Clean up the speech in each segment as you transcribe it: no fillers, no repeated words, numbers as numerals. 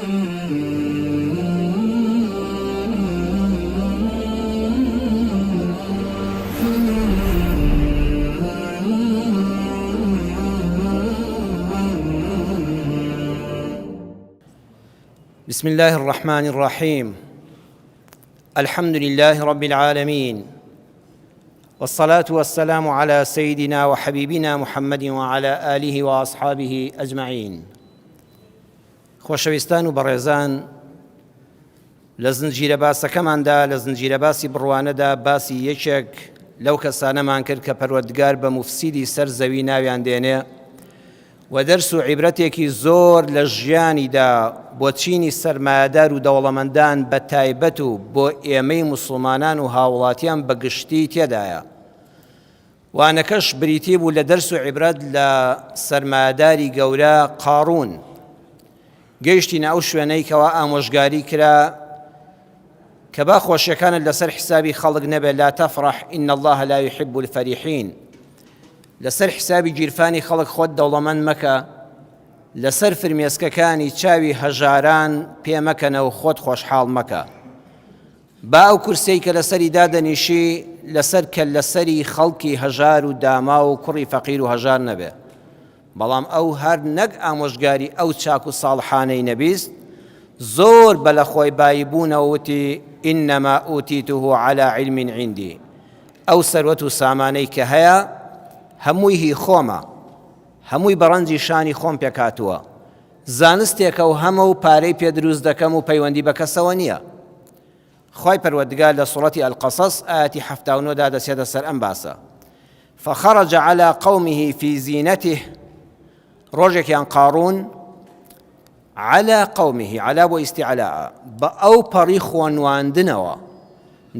بسم الله الرحمن الرحيم الحمد لله رب العالمين والصلاة والسلام على سيدنا وحبيبنا محمد وعلى آله وأصحابه أجمعين خۆشەویستان و بەڕێزان لە زنجیرە باسەکەماندا لە زنجیرە باسی بڕوانەدا باسی یەکێک لەو کەسانەمان کرد کە پەروەردگار بە موفسیدی سەر زەوی ناویان دێنێ و دەرس و عیبرەتێکی زۆر لە ژیانیدا بۆ چینی سەرمایەدار و دەوڵەمەندان بە تایبەت و بۆ ئێمەی موسڵمانان و هاوڵاتیان بە گشتی تێدایە. وانەکەش بریتی بوو لە دەرس و عیبرەت لە سەرمایەداری گەورە قاڕوون. گەیشتینە ئەو شوێنەی کەوا ئامۆژگاری کرا کە با خۆشیەکانت لەسەر حسابی خەڵک نەبێت لا تفرح ان الله لا يحب الفرحين لەسەر حسابی گیرفانی خەڵک خۆت دەوڵەمەند مەکە لەسەر فرمێسکەکانی چاوی هەژاران پێ مەکەنە و خۆت خۆشحاڵ مەکە با ئەو کورسەی کە لەسەری دادەنیشی لەسەر کەللەسەری خەڵکی هەژار و داما و کوڕی فەقیر و هەژار نەبێ بەڵام ئەو هەر نەک ئامۆژگاری ئەو چاک و ساڵحانەی نەبیست، زۆر بە لەخۆی بایی بوونەوە وتی، انما اوتیته علی علم عندی، ئەو سەروەت و سامانەی کە هەیە هەمووی هی خۆمە، هەمووی بە ڕەنجی شانی خۆم پێکهاتووە، زانستێکە و هەمە و پارەی پێ دروست دەکەم و پەیوەندی بە کەسەوە نییە. خوای پەروەردگار لە سوڕەتی القصص ئایەتی 79 دا دەچێتە سەر ئەم باسە فخرج على قومه في زینته ڕۆژێکیان قاڕون على قومه على بۆ ئیستیعلاء بە ئەو پەڕی خۆنواندنەوە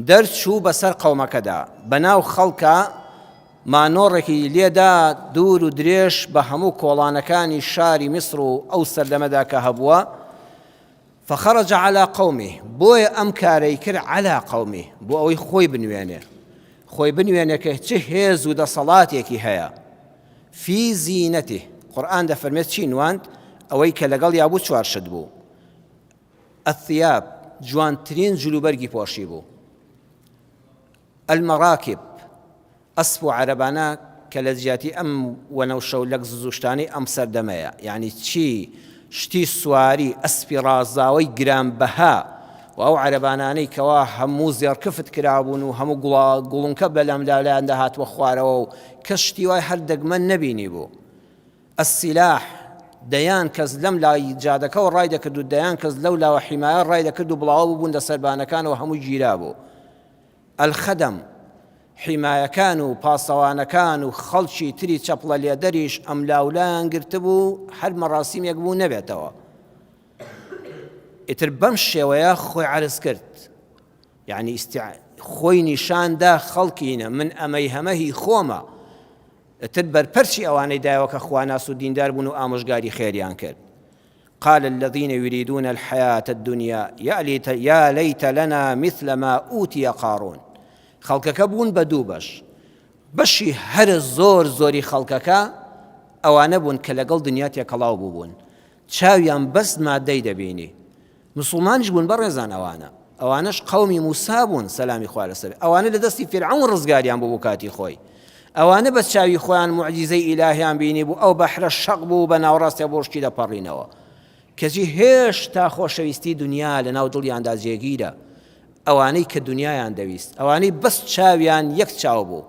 دەرچوو بەسەر قەومەکەدا بەناو خەڵکە مانۆڕێکی لێدا دوور و درێژ بە هەموو کۆڵانەکانی شاری میسر و ئەو سەردەمەدا کە هەبووە فخرج علی قومه، بۆیە ئەم کارەی کرد علی قومه، بۆ ئەوەی خۆی بنوێنێ، خۆی بنوێنێ کە چ هێز و دەسەڵاتێکی هەیە، فی زینته، قورئان دەفەرمێت چی نواند، ئەوەی کە لەگەڵیا بوو چوار شت بوو، الثیاب، جوانترین جلوبەرگی پۆشی بوو، المراکب، ئەسپ و عەرەبانە کە لە جیاتی ئەم وەنەوشە و لەگزز و شتانەی ئەم سەردەمەیە یانی چی شتی سواری ئەسپی ڕازاوەی گرانبەها و ئەو عەرەبانانەی کەوا هەموو زێڕکفت کرابوون و هەموو گوڵا گوڵنکە بەلام لایاندا هاتووە خوارەوە و کەس شتی وای هەر دەگمەن نەبینی بوو. السلاح، دەیان کەس لەم لای جادەکەوە ڕای دەکرد و دەیان کەس لەو لاوە حیمایە ڕای دەکرد و بڵاوە ببوون لە سەربانەکانەوە هەمووی گیرابوو. الخدم، حیمایەکان و پاسەوانەکان و خەڵکی تری چەپڵە لێدەریش ئەملاولایان گرتبوو هەر مەڕاسیمێک بوو نەبێتەوە. ئیتر بەم شێوەیە خۆی عەرز کرد. یعنی ئیستع... خۆی نیشان دا خەڵکینە من ئەمەی هەمە هی خۆمە. ئیتر بەرپەرچی ئەوانەی دایەوە کە خواناس و دیندار بوون و ئامۆژگاری خێریان کرد. قال الذین یریدون الحیاة الدنیا یا لیت لنا مثل ما اوتی قارون خەڵکەکە بوون بە دوو بەش بەشی هەرە زۆر زۆری خەڵکەکە ئەوانە بوون کە لەگەڵ دنیا تێکەڵاو بووبوون چاویان بەس مادەی دەبینی مسوڵمانیش بوون بەڕێزان ئەوانە ئەوانەش قەومی موسا بوون سەلامی خوا لەسەر ئەوانە لە دەستی فیرعەون ڕزگاریان بوو بۆ کاتی خۆی ئەوانە بە چاوی خۆیان معجیزەی ئیلاهیان بینی بوو ئەو بەحرە شەق بوو بە ناوەڕاستیا بۆشکی دەپەڕینەوە کەچی هێشتا خۆشەویستی دنیا لە ناو دڵیاندا جێگیرە ئەوانەی کە دنیایان دەویست ئەوانەی بەس چاویان یەک چاو بوو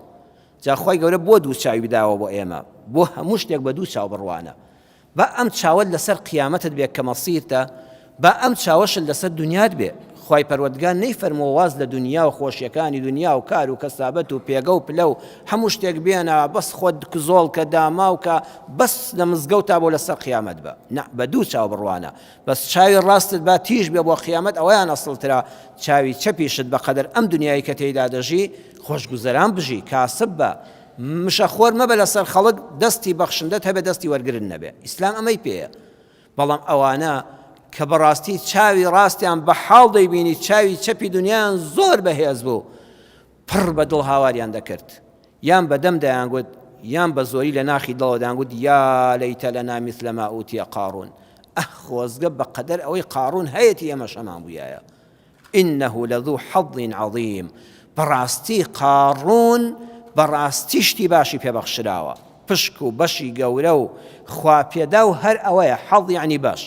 جا خوای گەورە بۆ دوو چاوی بداوە بۆ ئێمە بۆ هەموو شتێک بە دوو چاو بڕوانە با ئەم چاوەت لەسەر قیامەتت بێ کە مەسیرتە، با ئەم چاوەشت لەسەر دونیات بێ، خوای پەروەردگار نەیفەرمووە واز لە دونیا و خۆشیەکانی دونیا و کار و کەسابەت و پێگە و پلە و هەموو شتێک بێنە بەس خۆت کزۆڵ کە داماو کە بەس لە مزگەوتا بۆ لەسەر قیامەت بە نا بە دوو چاو بڕوانە بەس چاوی ڕاستت با تیژ بێ بۆ قیامەت ئەوەیان ئەسڵترە چاوی چەپیشت بەقەدەر ئەم دونیای کە تێیدا دەژی خۆشگوزەران بژی کاسب بە مشەخۆر مەبە لەسەر خەڵک دەستی بەخشندەت هەبێ دەستی وەرگرت نەبێ ئیسلام ئەمەی پێیە بەڵام ئەوانە کە بەڕاستی چاوی ڕاستیان بە حاڵ دەیبینی چاوی چەپی دنیایان زۆر بەهێز بوو پڕ بە دڵ هاواریان دەکرد یان بە دەم دەیانگوت یان بە زۆری لە ناخی دڵەوە دەیانگوت یا لەیتە لەنا مثل ما ئوتیە قارون. ئەه خۆزگە بەقەدەر ئەوەی قاڕون هەیەتی ئێمەش هەمان بوویایە. انه لذو حظ عظیم بەڕاستی قاڕون بەڕاستی شتی باشی پێ بەخشراوە پشک و بەشی گەورە و خواپێداو هەر ئەوەیە حەظ یەعنی بەش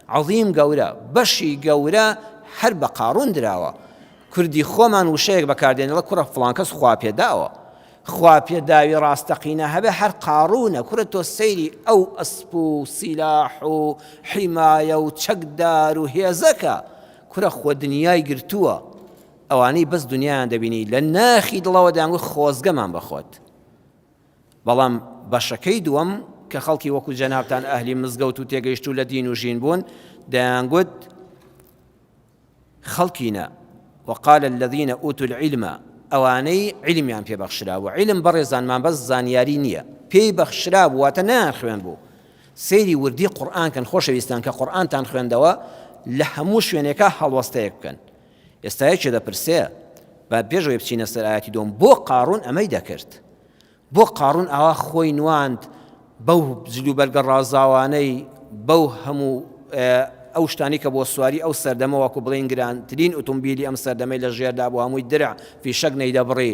عظیم گەورە بەشی گەورە هەر بە قاڕون دراوە کوردی خۆمان وشەیەک بەکاردێن دەڵێ کوڕە فڵان کەس خواپێداوە خواپێداوی ڕاستەقینە هەبێ هەر قاڕونە کورە تۆ سەیری ئەو ئەسپ و سیلاح و حیمایە و چەکدار و هێزەکە کورە خۆ دنیای گرتووە ئەوانەی بەس دنیایان دەبینی لە ناخی دڵەوە دەیانگوت خۆزگەمان بە خۆت بەڵام بەشەکەی دووەم کە خەڵکی وەکو جەنابتان ئەهلی مزگەوت و تێگەیشتوو لە دین و ژین بوون دەیانگوت خەڵکینە وقال الذين اوتوا العلم ئەوانەی علمیان پێ بەخشرابوو علم بەڕێزانمان بەس زانیاری نییە پێی بەخشرابوو واتە نایان خوێن بوو سەیری وردی قورئان کەن خۆشەویستان کە قورئانتان خوێندەوە لە هەموو شوێنێکا هەڵوەستەیەک بکەن ئێستا یەکێ دەپرسێ با پێشەوەی بچینە سەر ئاەتی دۆم بۆ قاڕون ئەمەی دەکرد بۆ قاڕون ئاوا خۆی نواند بەو جلوبەرگە ڕازاوانەی بەو هەموو ئەو شتانی کە بۆ سواری ئەو سەردەمە وەکو بڵین گرانترین ئۆتۆمبیلی ئەم سەردەمەی لە ژێردا بۆ هەمووی درع فیشەک نەیدەبڕی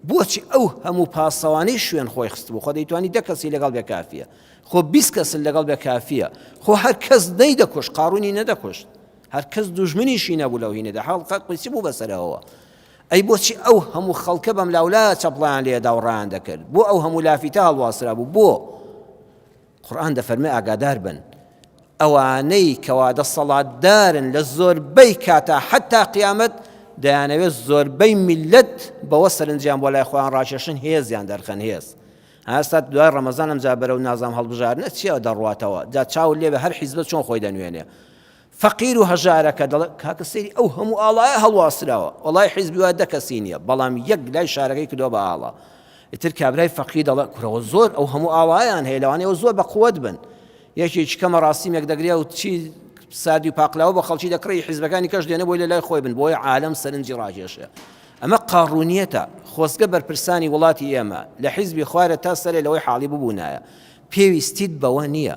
بۆچی ئەو هەموو پاسەوانەی شوێن خۆی خستبوو خۆ دەیتوانی دە کەسی لەگەڵ بێ کافیە خۆ 20 کەس لەگەڵ بێ کافیە خۆ هەر کەس نەیدەکوشت قارونی نەدەکوشت هەر کەس دوژمنیشی نەبوو لەو هینەدا حەڵقە قیسی بوو بەسەرەوە ئەی بۆچی ئەو هەموو خەڵکە بەم لاولا چەپڵیان لێدا و ڕایان دەکرد بۆ ئەو هەموو لافیتە هەڵواسرا بوو بۆ قورآن دەفەرمێ ئاگادار بن ئەوانەی کەوا دەسەڵاتدارن لە زۆربەی کاتا حەتا قیامەت دەیانەوێت زۆربەی میللەت بەوە سەرنجیان بۆ لای خۆیان ڕاکێشن هێزیان دەرخەن هێز ئاستا دوای ڕەمەزان ئەمجا بەرەو نازام هەڵبژاردنە چییە دەڕواتەوە جا چاو لێبێ هەر حیزبە چۆن خۆی دەنوێنێ فەقیر و هەژارەکە دەڵێ کاکە سەیری ئەو هەموو ئاڵایە هەڵواسراوە وەڵای حیزبی وا دە کەسی نییە بەڵام یەک لای شارەکەی کردووە بە ئاڵا ئیتر کابرای فەقیر دەڵێ کورەوە زۆر ئەو هەموو ئاڵایان هەیە لەوانەیە زۆر بە قوت بن یەکێکی کەمە ڕاستیمێک دەگرێ و چی ساردی و پاقلاوە بە خەڵکی دەکڕی حیزبەکانی کەش دێنە بۆی لە لای خۆی بن بۆیە عالەم سەرنجی ڕاکێشێ ئەمە قاڕونیەتە خۆزگە بەرپرسانی وڵاتی ئێمە لە حیزبی خوارە تا سەرێ لەوەی حاڵی ببوونایە پێویستیت بەوە نییە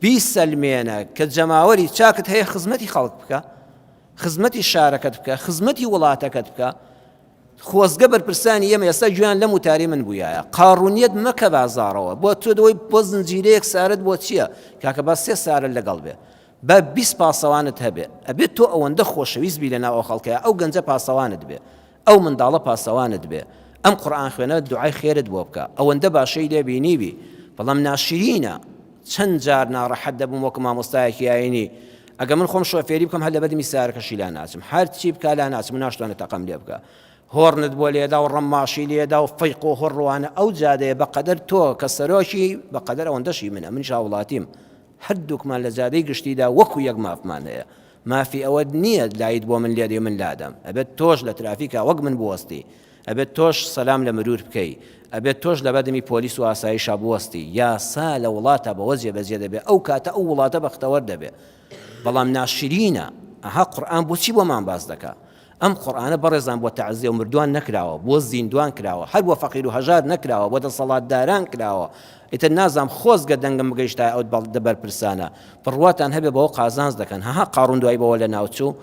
بیسەلمێنە کە جەماوەری چاکت هەیە خزمەتی خەڵک بکە خزمەتی شارەکەت بکە خزمەتی وڵاتەکەت بکە خۆزگە بەرپرسانی ئێمە ئێستا گوێیان لەم وتارەی من بوویایە. قاڕونیەت مەکە بازاڕەوە. بۆ تۆ دەوەی بۆ زنجیرەیەک سارەت بۆ چییە؟ کاکە با سێ سارەت لەگەڵ بێ. با 20 پاسەوانت هەبێ. ئەبێ تۆ ئەوەندە خۆشەویست بی لەناو ئەو خەڵکەیا ئەو گەنجە پاسەوانت بێ. ئەو منداڵە پاسەوانت بێ. ئەم قورئان خوێنە دوعای خێرت بۆ بکا. ئەوەندە باشەی لێ بینیبی. بەڵام ناشرینە. چەند جار ناڕەحەت دەبووم وەکو مامۆستایەکی ئاینی ئەگەر من خۆم شۆفێری بکەم هەر لەبەردەمی سەیارەکەشی لا ناچم هەر چی بکا لا ناچم و ناشتوانێت تەقەم لێ بکا هۆڕنت بۆ لێدا و ڕەمماشی لێدا و فەیق و هۆڕوانە ئەو جادەیە بەقەدەر تۆ کە سەرۆکی بەقەدەر ئەوەندەشی منە منیش هاوڵاتیم هەردووکمان لە جادەی گشتیدا وەکو یەک مافمان هەیە مافی ئەوەت نییە لایت بۆ من لێدەی من لادەم ئەبێت تۆش لە ترافیکا وەک من بوەستی ئەبێت تۆش سەلام لە مرور بکەی ئەبێت تۆش لەبەردەمی پۆلیس و ئاسایشا بوەستی یاسا لە وڵاتا بەوە جێبەجێ دەبێ ئەو کاتە ئەو وڵاتە بەختەوەر دەبێ بەڵام ناشرینە ئەها قورئان بۆچی بۆمان باس دەکا ئەم قورئانە بەڕێزان بۆ تەعزیە و مردوان نەکراوە بۆ زیندوان کراوە هەر بۆ فەقیر و هەژار نەکراوە بۆ دەسەڵاتداران کراوە ئیتر نازام خۆزگە دەنگم بگەیشتایە ئەو بەرپرسانە بڕواتان هەبێ بەوە قازانج دەکەن هەها قاڕون دوای بەوە لەناوچوو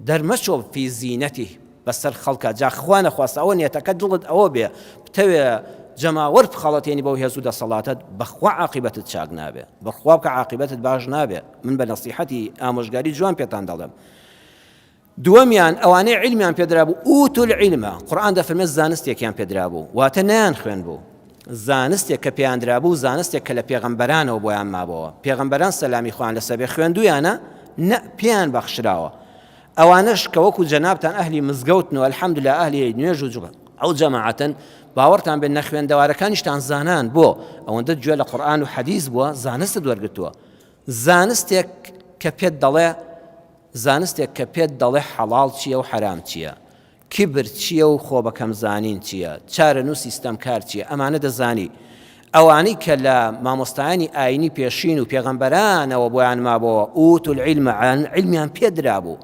دەرمەچۆ فی زینەتی بەسەر خەڵکا جا خوا نەخواستە ئەوە نیەتەکە دڵت ئەوە بێ بتەوێ جەماوەر بخەڵەتێنی بەو هێز و دەسەڵاتەت بەخوا عاقیبەتت چاک نابێ بەخوا بکە عاقیبەتت باش نابێ من بە نەسیحەتی ئامۆژگاری جوان پێتان دەڵێم دووەمیان ئەوانەی عیلمیان پێدرابوو اوتوا العلم قورئان دەفەرمێت زانستێکیان پێدرابوو واتە نەیان خوێن بوو زانستێک کە پێیان درابوو زانستێک کە لە پێغەمبەرانەوە بۆیان مابەوە پێغەمبەران سەلامی خۆیان لەسەر بێ خوێندویانە نە پێیان بەخشراوە ئەوانەش کە وەکو جەنابتان ئەهلی مزگەوتن و الحمدلله ئەهلی نوێژ و جوڵە ئەو جەماعەتن باوەڕتان بێت نەخوێندەوارەکانیشتان زانان بۆ ئەوەندە گوێ لە قورئان و حەدیث بووە زانستت وەرگتووە زانستێک کە پێت دەڵێ زانستێک کە پێت دەڵێ حەڵاڵ چییە و حەرام چییە، کیبر چییە و خۆبەکەمزانین چییە، چارەنووسی ستەمکار چییە، ئەمانە دەزانی. ئەوانەی کە لە مامۆستایانی ئایینی پێشین و پێغەمبەرانەوە بۆیان مابۆوە، اوتوا العلم، عیلمیان پێ درابوو،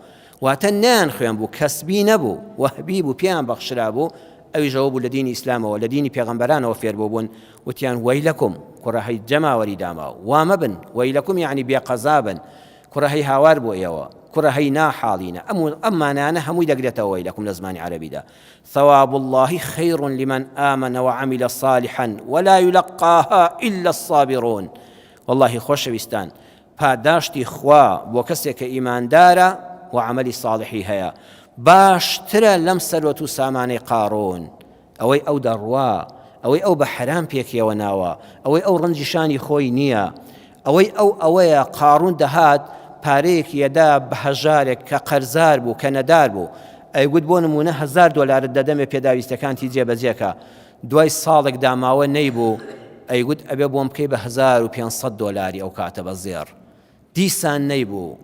واتە نەیانخوێنبوو، کەسبی نەبوو، وەهبی بوو، پێیان بەخشرابوو، ئەویش ئەوە بوو لە دینی ئیسلامەوە، لە دینی پێغەمبەرانەوە فێر بووبوون، وتیان، ویلکم، کوڕە هەی جەماوەری داماو، وا مەبن، ویلکم یەعنی بێ قەزا بن. کوڕە هەی هاوار بۆ ئێوە، کوڕە هەی ناحاڵینە، ئەم و ئەم مانایانە هەمووی دەگرێتەوە ویلکم لە زمانی عەرەبیدا، ثواب اللە خیر لمن آمن وعمل صالحا ولا یلقاها الا الصابرون وەڵاهی خۆشەویستان پاداشتی خوا بۆ کەسێک کە ئیماندارە و عەمەلی صاڵحی هەیە باشترە لەم سەروەت و سامانەی قاڕون ئەوەی ئەو دەڕوا، ئەوەی ئەو بە حەرام پێکیەوە ناوە، ئەوەی ئەو ڕەنجی شانی خۆی نییە، ئەوەی ئەو ئەوەیە قاڕون دەهات پارەیەکی ئەدا بە هەژارێک کە قەرزار بوو، کە نەدار بوو، ئەیگوت بۆ نموونە هەزار دۆلارت دەدەمێ پێداویستیەکانتی جێبەجێ کە، دوای ساڵێک داماوە نەیبوو، ئەیگوت ئەبێ بۆم بکەی بە 1500 دۆلاری ئەو کاتە بە زێڕ. دیسان نەیبوو،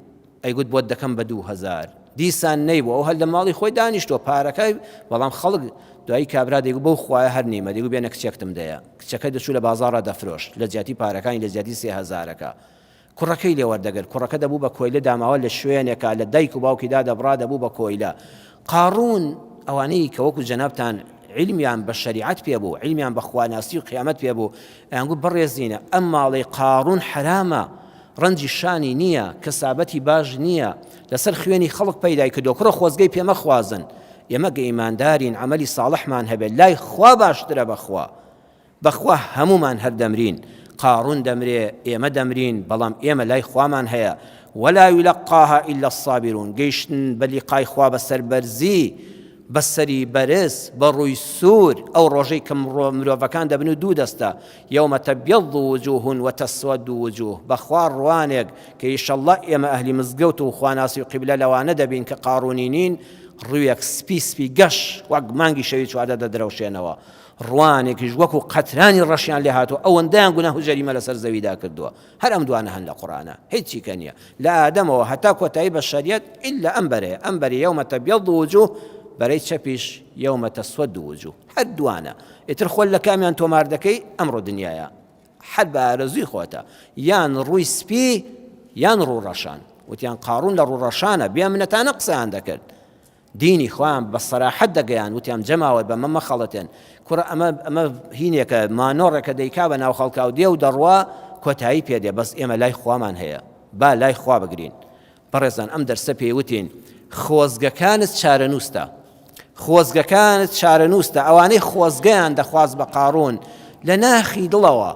ئەیگوت بۆت دەکەم بە 2000، دیسان نەیبوو، ئەو هەر لە ماڵی خۆی دانیشتووە، پارەکە، بەڵام خەڵک، دوایی کابرا دەیگوت بەو خوایە هەر نیمە، دەیگوت بێنە کچێکتم دەیە، کچەکە دەچوو لە بازاڕا دەفرۆشت، لە جیاتی پارەکانی، لە جیاتی سێ هەزارەکە. کوڕەکەی لێ وەردەگرت، کوڕەکە دەبوو بە کۆیلە داماوە لە شوێنێکا لە دایک و باوکی دادەبڕا دەبوو بە کۆیلە. قاڕوون، ئەوانەی کە وەکو جەنابتان عیلمیان بە شەریعەت پێ بوو، عیلمیان بە خواناسی و قیامەت پێ بوو، ئەیانگوت بەڕێزینە ئەم ماڵەی قاڕوون حەرامە، ڕەنجی شانی نییە، کەسابەتی باش نییە، لەسەر خوێنی خەڵک پەیدای کردووە، کوڕە خۆزگەی پێ مەخوازن، ئێمە گە ئیماندارین عەمەلی ساڵحمان هەبێت لای خوا باشترە بەخوا. بەخوا هەموومان هەر دەمرین، قاڕون دەمرێ، ئێمە دەمرین، بەڵام ئێمە لای خوامان هەیە، ولا یلقاها الا الصابرون، گەیشتن بە لیقای خوا بە سەربەرزی، بە سەری بەرز، بە ڕووی سوور، ئەو ڕۆژەی کە مرۆڤەکان دەبن و دوو دەستە، یوم تبیض وجوه وتسود وجوه، بەخوا ڕوانێک کە ئیشەڵڵا ئێمە ئەهلی مزگەوت و خواناسی و قیبلە لەوانە دەبین کە قاڕونی نین، ڕوویەک سپی سپی گەش وەک مانگی شەوی 14 دەدرەوشێنەوە. ڕوانێکیش وەکو قەترانی ڕەشیان لێ هاتووە ئەوەندەیان گوناه و جەریمە لەسەر زەویدا کردووە هەر ئەم دوانە هەن لە قورئانا هیچی کە نییە لە ئادەمەوە هەتا کۆتایی بەشەریەت ئیلا ئەم بەرەیە ئەم بەری یومە تەبیەض وجوه بەرەی چەپیش یومە تەسوەد وجوه هەر دوانە ئیتر خۆل لە کامیان تۆمار دەکەی ئەمڕۆ دنیاە حەد بە ئارەزووی خۆتە یان ڕووی سپی یان ڕوو ڕەشان وتیان قاڕون لە ڕوو ڕەشانە بێ منەتانە قسەیان دەکرد دینی خۆیان بە سەراحەت دەگەیان وتیان جەماوەر بەمە مەخەڵەتێن کوڕە ئەمە ئەمە هینێکە مانۆڕێکە دەیکا بە ناو خەڵکا و دێ و دەڕوا کۆتایی پێ دێ بەس ئێمە لای خوامان هەیە با لای خوا بگرین بەڕێزان ئەم دەرسە پێی وتین خۆزگەکانت چارەنووستە خۆزگەکانت چارەنووستە ئەوانەی خۆزگەیان دەخواست بە قاڕون لە ناخی دڵەوە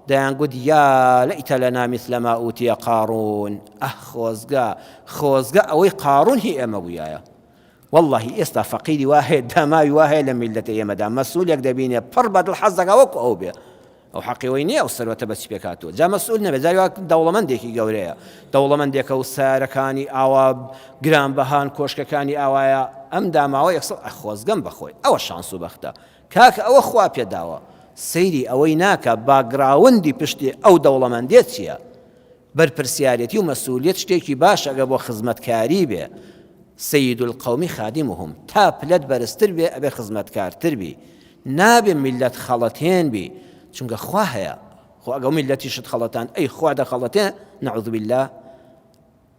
دەیانگوت یا لەیتە لەنا مثل ما أوتي قارون ئەه خۆزگە خۆزگە ئەوەی قاڕون هی ئێمە بوویایە. وەڵڵاهی ئێستا فەقیری وا هەیە داماوی وا هەیە لە میللەتە ئێمەدا مەسئولێک دەبینێ پڕ بە دڵ حەز دەکا وەکو ئەو بێ ئەو حەقی ئەوەی نییە ئەو سەروەتە بە چی پێک هاتووە جا مەسئول نەبێ جاری وا دەوڵەمەندێکی گەورەیە دەوڵەمەندێکە و سارەکانی ئاوا گرانبەهان کۆشکەکانی ئاوایە ئەم داماوە یەکسەر خۆزگەم بەخۆی ئەوە شانس و بەختە کاکە ئەوە خوا پێداوە سەیری ئەوەی ناکە باگراوندی پشتی ئەو دەوڵەمەندێ چییە بەرپرسیارێتی و مەسئولیەت شتێکی باشە ئەگەر بۆ خزمەتکاری بێ، سید القوم خادمهم، تا پلەت بەرزتر بێ ئەبێ خزمەتکارتر بی، نابێ میللەت خەڵەتێن بی، چونکە خوا هەیە، خۆ ئەگەر میللەتیشت خەڵەتاند ئەی خوا دەخەڵەتێ؟ نعوذ باللە،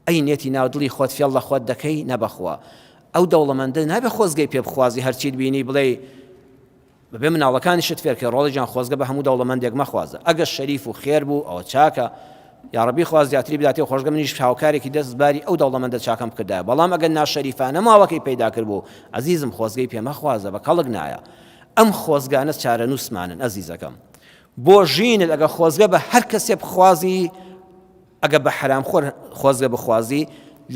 ئەی نێتی ناو دڵی خۆت فێڵ لە خۆت دەکەی نە بەخوا. ئەو دەوڵەمەندە نابێ خۆزگەی پێ بخوازی هەرچیت بینی بڵێی بەبێ مناڵەکانیشت فێرکەی ڕۆڵە گیان خۆزگە بە هەموو دەوڵەمەندێک مەخوازە ئەگەر شەریف و خێر بوو ئەوە چاکە یاڕەبی خوا زیاتری بداتێ و خۆشگە منیش هاوکارێکی دەست باری ئەو دەوڵەمەندە چاکەم بکردایە بەڵام ئەگەر ناشەریفانە ماڵەکەی پەیدا کردبوو ئەزیزم خۆزگەی پێ مەخوازە بە کەڵک نایە ئەم خۆزگانە چارەنووسمانن ئەزیزەکەم بۆ ژینت ئەگە خۆزگە بە هەر کەسێ بخوازی ئەگە بە حەرام خۆر خۆزگە بخوازی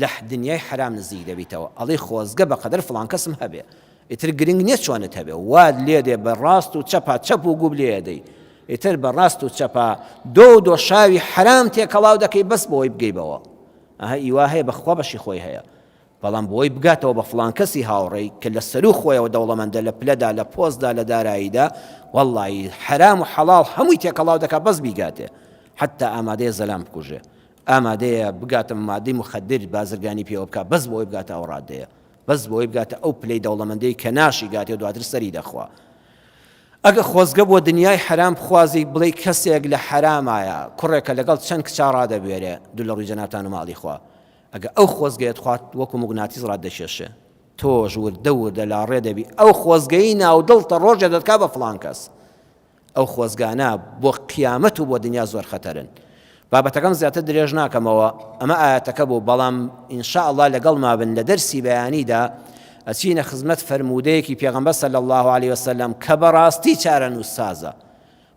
لە دنیای حەرام نزیک دەبیتەوە ئەڵێ خۆزگە بە قەدەر فڵان کەسم هەبێ ئیتر گرنگ نیە چۆنت هەبێ وات لێ دێ بە ڕاست و چەپا چەپ و گوب لێ ئەدەی ئیتر بە ڕاست و چەپا دۆ و دۆشاوی حەرام تێکەڵاو دەکەی بەس بۆی بگەی بەوە ئەها ئیوا هەیە بەخوا بەشی خۆی هەیە بەڵام بۆی بگاتەوە بە فڵان کەسی هاوڕێی کە لە سەرو خۆیەوە دەوڵەمەندە لە پلەدا لە پۆستدا لە داراییدا وەڵڵایی حەرام و حەڵاڵ هەمووی تێکەڵاو دەکا بەس بیگاتێ حەتا ئامادەیە زەلام بکوژێ ئامادەیە بگاتە مادەی مخدر بازرگانی پێوە بکا بەس بۆی بگاتە ئەو ڕادەیە بەس بۆی بگاتە ئەو پلەی دەوڵەمەندەی کە ناشی گاتێ و دواتر سەری دەخوا. ئەگە خۆزگە بۆ دنیای حەرام بخوازی بڵێی کەسێک لە حەرامایە کوڕێکە لەگەڵ چەند کچا ڕادەبوێرێ دوور لە ڕووی جەنابتان و ماڵی خوا ئەگە ئەو خۆزگەیەت خوات وەکو موگناتیس ڕاتدەکێشێ تۆش وردە وردە لاڕێ دەبی ئەو خۆزگەی ناو دڵتە ڕۆژێ دەتکا بە فڵان کەس ئەو خۆزگانە بۆ قیامەت و بۆ دنیا زۆر خەتەرن. بابەتەکەم زیاتر درێژ ناکەمەوە ئەمە ئایەتەکە بوو بەڵام ان شاء اللە لەگەڵما بن لە دەرسی بەیانیدا ئەچینە خزمەت فەرموودەیەکی پێغەمبەر صلی الله علیه وسلم کە بەڕاستی چارەنووسسازە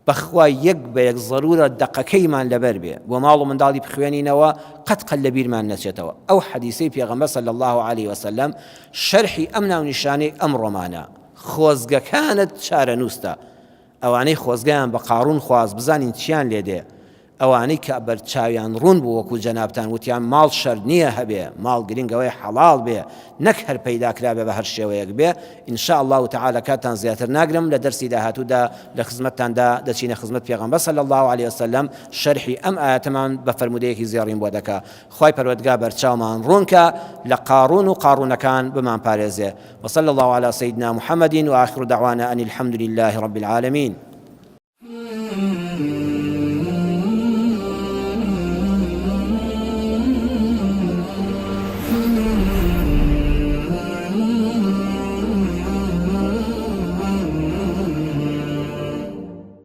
بەخوا یەک بە یەک زەرورە دەقەکەیمان لەبەر بێ بۆ ماڵ و منداڵی بخوێنینەوە قەت قەت لە بیرمان نەچێتەوە ئەو حەدیسەی پێغەمبەر صلی الله علیه وسلم شەرحی ئەم ناونیشانەی ئەم ڕۆمانە خۆزگەکانت چارەنووستە ئەوانەی خۆزگەیان بە قاڕوون خواست بزانین چیان لێ دێ، ئەوانەی کە بەرچاویان ڕوون بوو وەکو جەنابتان وتیان ماڵ شەرت نییە هەبێ، ماڵ گرنگ ئەوەیە حەڵاڵ بێ نەک هەر پەیدا کرابێ بە هەر شێوەیەک بێ، ان شاء اللە تعالی کاتتان زیاتر ناگرم لە دەرسی داهاتوودا لە خزمەتتاندا دەچینە خزمەت پێغەمبەر صلی اللە علیە وسلم شەرحی ئەم ئایەتەمان بە فەرموودەیەکی زێڕین بۆ دەکا خوای پەروەردگار بەرچاومان ڕوون کا لە قاڕوون و قاڕوونەکان بمانپارێزێ. وصلی اللە علی سیدنا محمد وآخر دعوانا ان الحمد للە رب العالمین.